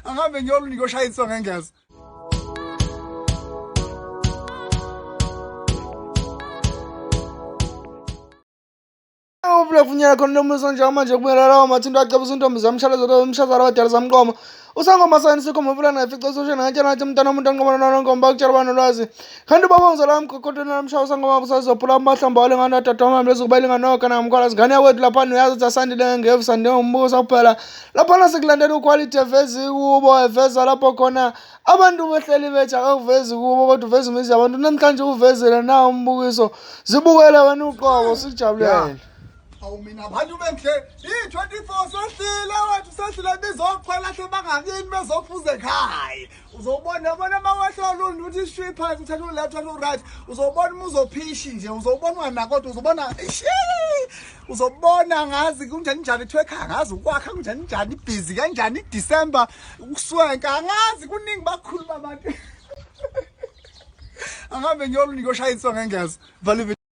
Angihambe ngiyolunda ngiyoshaya insongo engeza. Ubulafunyela khona lomuso njengamanje kumele lawo mathinto acebisa intombi zamshalazo umshazana abadala zamqoma usangoma sani sikhomba mfulana efica soshana ngatshela ngathi umntana omuntu anqomana nalonkomba akutshela banolwazi kanti ubaba ngizala mkhokhothweni namsha usangoma busazophula amahlombe walingana adadwa amambe lezokuba ilinganoka namkhwala zingane yakwethu laphana uyazi ukuthi asandile ngevu sande ngombuso kuphela laphana sikulandela uquality evezi kubo eveza lapho khona Abantu behleli bethi akakuvezi kubo kodwa uveza imizi yabantu. Namhlanje uvezele na umbukiso. Zibukele wena uqobo sijabulele. Awu mina abantu benhle i-24 sehlile wethu sehlile bizoqhwela hle bangakini bezophuza ekhaya uzobona yabona uma wehla olundi uthi ishwi phansi uthatha u-left uthatha u-right uzobona uma uzophishi nje uzobona unganako kodwa uzobona ishi uzobona ngazi kunjani njani kuthiwa ekhaya ngazi ukwakha kunjani njani ibhizi kanjani iDecember ukuswenka angazi kuningi bakhuluma abantu angihambe ngiyolunda ngiyoshaya insongo engeza. Vala.